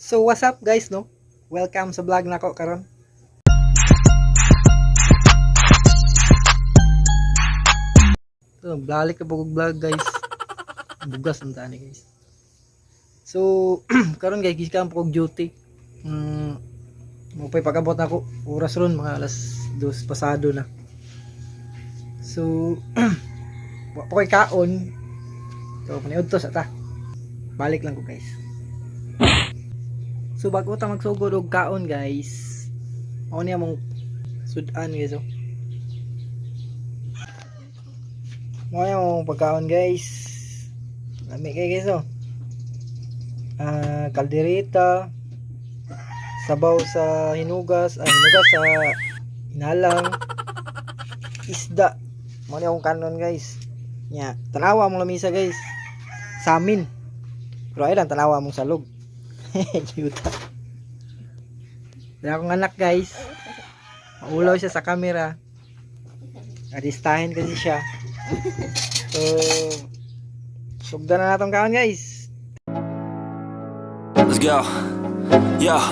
So what's up, guys, no? Welcome sa vlog nako karon. So balik ka og vlog, guys. Bugas ang tani, guys. So karon, guys, gikan po og duty. Mo pa'y pag-abot nako oras ron mga alas 2 pasado na. So wa pa ko'y kaon. So paniudto sa ta. Balik lang ko, guys. So bago ta magsugod og kaon, guys, mao niya mong sudan, guys, oh. Mao niya mong pagkaon, guys. Lami kay, guys, oh. Ah, kaldereta, sabaw sa hinugas, ah, hinugas sa inalang, isda. Mao niya akong kanon, guys. Nya, tanawa mong lamisa, guys. Samin. Pero ay lang tanawa mong salog. Cute. Dahil akong anak, guys. Maulaw siya sa camera. Aristahin kasi siya. So, sugdan na natong kaon, guys. Let's go. Yo.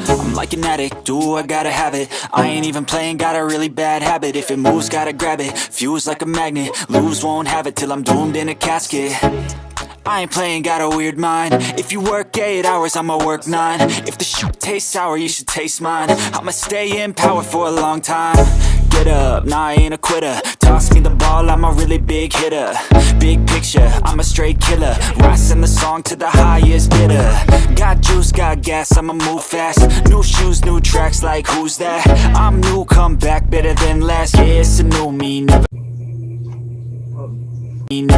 I'm like an addict, do I gotta have it. I ain't even playing, got a really bad habit. If it moves, gotta grab it, fuse like a magnet. Lose, won't have it till I'm doomed in a casket. I ain't playing, got a weird mind. If you work 8 hours, I'ma work 9. If the shit tastes sour, you should taste mine. I'ma stay in power for a long time. Get up, nah, I ain't a quitter. Toss me the ball, I'm a really big hitter. Big picture, I'm a straight killer. Rising the song to the highest bidder. Got juice, got gas, I'ma move fast. New shoes, new tracks, like, who's that? I'm new, come back, better than last. Yeah, it's a new me, never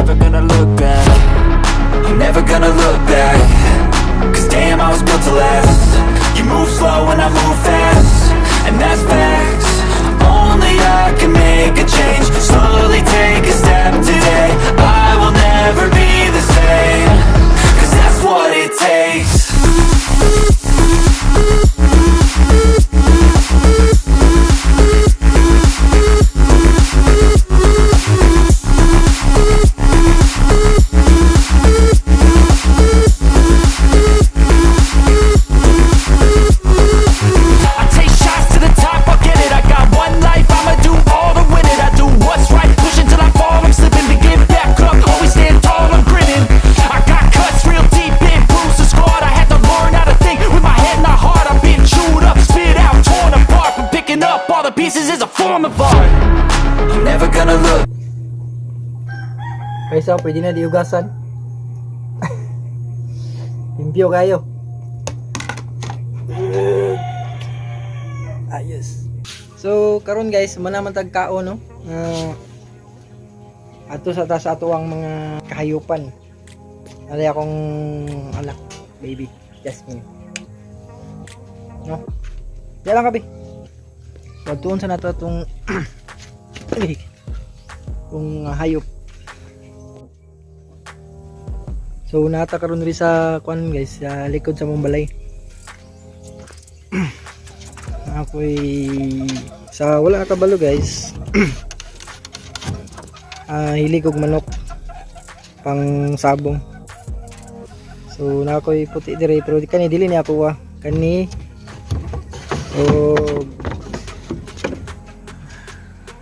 never gonna look back. I'm never gonna look back. 'Cause damn, I was built to last. You move slow and I move fast. And that's facts. Only I can make a change. Slowly take a step today. I will never be the same. 'Cause that's what it takes. I take shots to the top, I'll get it. I got one life, I'ma do all to win it. I do what's right, push until I fall. I'm slipping to get back up, always stand tall, I'm grinning. I got cuts real deep, been bruised and scarred. I had to learn how to think with my head, not heart. I've been chewed up, spit out, torn apart. But picking up all the pieces is a form of art. I'm never gonna look Guys, oh, pwede na diugasan. Limpyo kayo. Ayos. So, karon, guys, muna man tag kaon, no. Ato sa ta sa ato ang mga kahayupan. Ali akong anak, baby, Jasmine. No. Diya lang kabi. Wagtuon sa nato atong ay, itong hayop. So nata karon diri sa kuan, guys, sa likod sa mong balay. Ako'y sa wala nakabalo, guys. Ah, hilig og manok pang sabong. So na ako'y puti diri pero kani dili niya ako wa. Kani o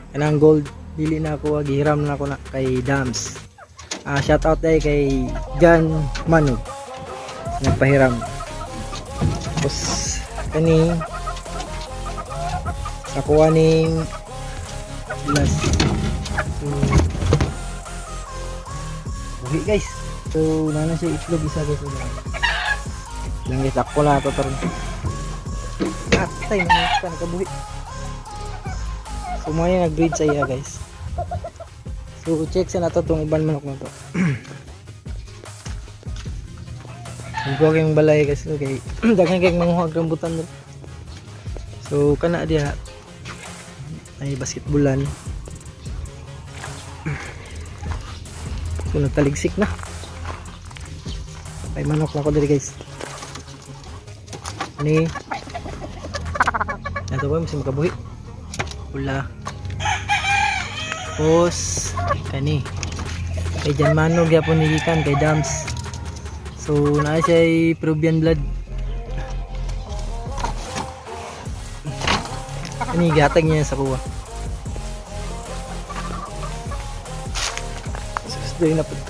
kanang gold dili na ako wa, gihiram na ako na kay Dams. Ah, shout out day kay John Manog. Nagpahiram. Tapos kani nakuha ning glass. So buhi, guys. So nana siya itlog isa, guys. Lang, guys, ako na ito taron. Atay, mga nakabuhi. So mga yung nag-breed sa iya, guys. So check sa nato tong uban manok na to. Ang yung balay, guys, okay. Daghan kay manguha og rambutan dun. So kana diha ay basketballan. So nagtaligsik na. May manok na ko diri, guys. Ani. Ito ba mas makabuhi? Pula. Tapos kani. Kay Jan Manog gyapon ni gikan kay Dams. So naa siya Peruvian blood. Ini gihatag niya sa kuha. Sus, dili na pud.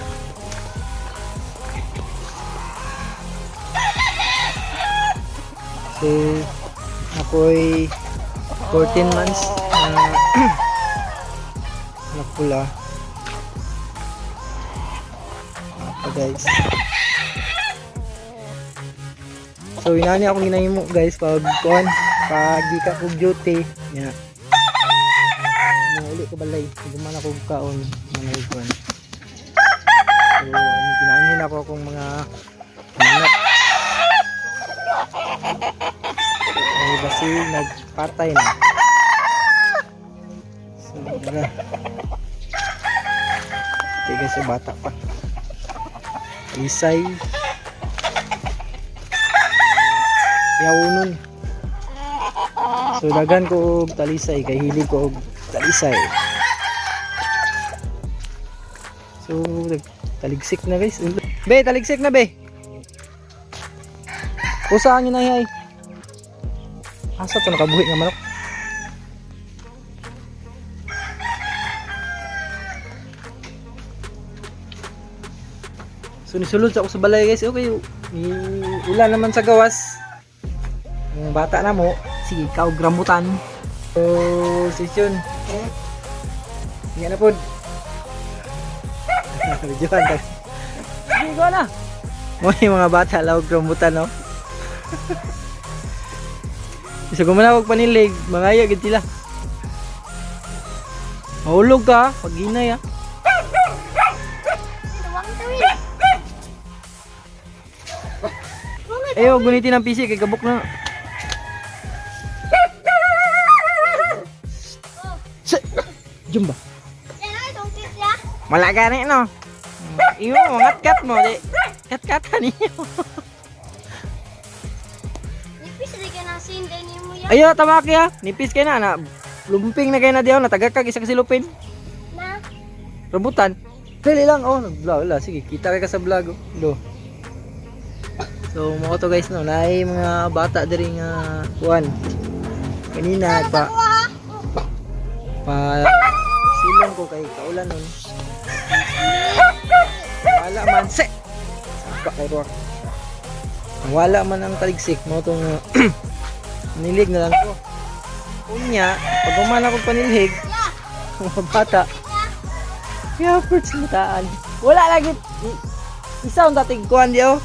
So, ako'y 14 months na napula. Pa guys. So inani akong ginahimo guys pag kuan, pag di ka kog duty nya. Uli ko balay, guman ako og kaon mga kuan. So ano ginaanhin ako akong mga manok. Ay basi nagpatay na. So tara. Tiga sa bata pa. Isay. Yawunon. So dagan ko og talisay kay hilig ko og talisay. So taligsik na guys. Be, taligsik na be. Usa ang inay. Asa to nakabuhi nga manok? So nisulod sa ako sa balay guys. Okay, ulan naman sa gawas. Ang bata na mo, sige, kaog rambutan. So, session. Nga na pod. Videohan ta. Sige, go na. Mo yung mga bata lawag rambutan, no? Isa gumana og panilig, mga gid sila. Mahulog ka, pag hinay ah. Eh, huwag gunitin ang PC kay kabuk na. Jum ba? Wala gani no. Iyo, ngat-kat mo di. Kat-katan ninyo. Ayo, tamaki ah. Nipis kay na na. Lumping na kay na diyaw, natagakag isa ka silupin. Rambutan. Dali lang oh, nag-vlog wala. Sige, kita kay ka sa vlog oh. Do. So, mo to guys no, naay mga bata diri nga kuan. Kanina pa pa silong ko kay kaulan nun. Wala man se. Saka kay ruwak. Wala man ang taligsik mo tong nilig na lang ko. Unya, pag umana kong panilhig, mga bata, kaya fruits mataan. Wala lagi. Isa ang dating kuan di oh.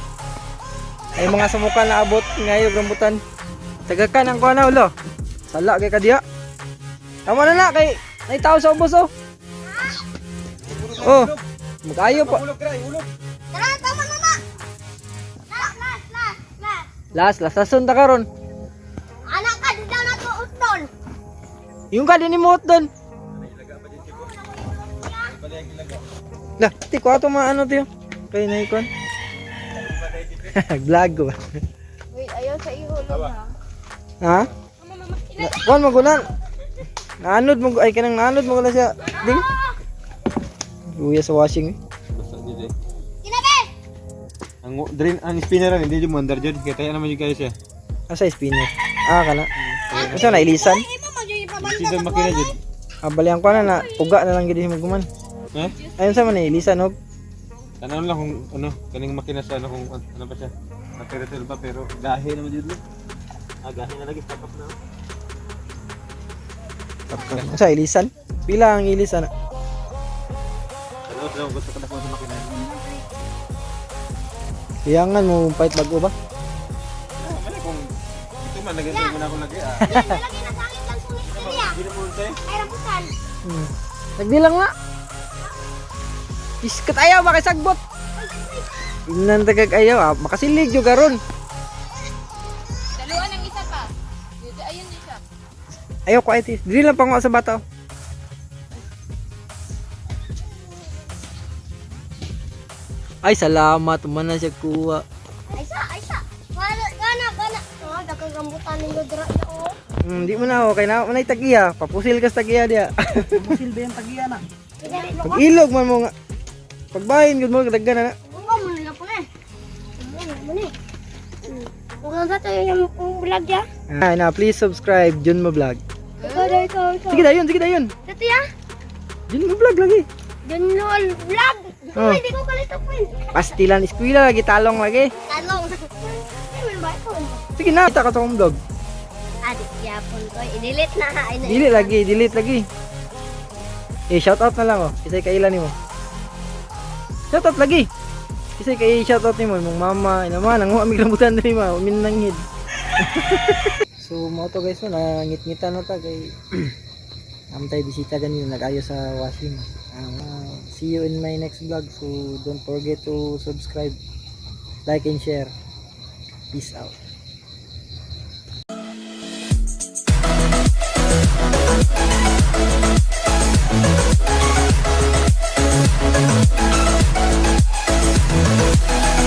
Ay mga sumuka na abot ngayon rambutan. Tagakan ang kuan na ulo. Sala kay kadiya. Tama na na kay nay tao sa ubos oh. Oh, magayo pa. Tara, tama na na. Last, last, last, last. Las, lasason ta karon. Anak ka, di daw na to utol. Yung ka din mo doon. Lah, ti ko ato maano tiyo. Kay nay kon. Vlog ko ba? Wait, ayaw sa ihulog ha. Ha? Kuan mo gulan. Naanod mo ay kanang naanod mo gula siya. Ding. Luya sa washing. Basta dito eh. Kinabe! Ang drain ang spinner rin, hindi mo andar jud kay tayo naman jud kayo siya. Asa spinner? Ah kana. Asa na ilisan? Imo mo yung ipabalik Season makina jud. Ah, balian ko na na uga na lang gid mo guman. Ha? Ayun sa man ilisan og. Tanaw lang kung ano kaning makina sa ano kung ano pa siya. Napiratel ba pero gahe naman jud. Ah, gahe na lagi stock up na. Asa ilisan? Pila ang ilisan? Tanaw lang gusto ka na sa makina. Siyangan mo pait bago ba? Ah, mali kung ito man lagi mo na ako lagi ah. Lagi na sangit lang sulit niya. Hindi na mo tayo. Ay, rambutan. Nagdilang na. Iskat ayaw makasagbot. Inan tagag ayaw ah, makasilig yo karon. Daluan ang isa pa. Dito, ayun din siya. Ayaw ko ay dili lang pangwa sa bata. Oh. Ay salamat man na siya kuha. Ay sa, ay sa. Wala, gana, gana. Oh, dagang rambutan ninyo dira na oh. Di mo na okay na manay tagiya, papusil ka sa tagiya diya. Papusil ba yung tagiya na? Pag ilog man mo nga. Pagbahin gud mo kadaggan na. Bunga mo nila po na. Bunga mo ni. Huwag sa tayo yung vlog ya. Ah, na please subscribe Jun mo vlog. Ito Ito, ito. Sige dayon, sige dayon. Dito ya. Diyan mo vlog lagi. Junol vlog. Oh. Hindi ko kalito po. Pastilan eskwela lagi, talong lagi. Talong. Ay, man ba ito? Sige na, kita ka sa akong vlog. Adi, yapon ko. I-delete na. Ay, na. Delete lagi, delete lagi. Eh, shout out na lang oh. Isay kailan nimo. Shout out lagi. Isay kay shout out nimo imong mama, ina man nanguha mig rambutan diri ma, umin nanghid. So mo to guys no, nangitngitan na ta kay amtay bisita ganina nag-ayo sa washing. See you in my next vlog. So don't forget to subscribe, like and share. Peace out.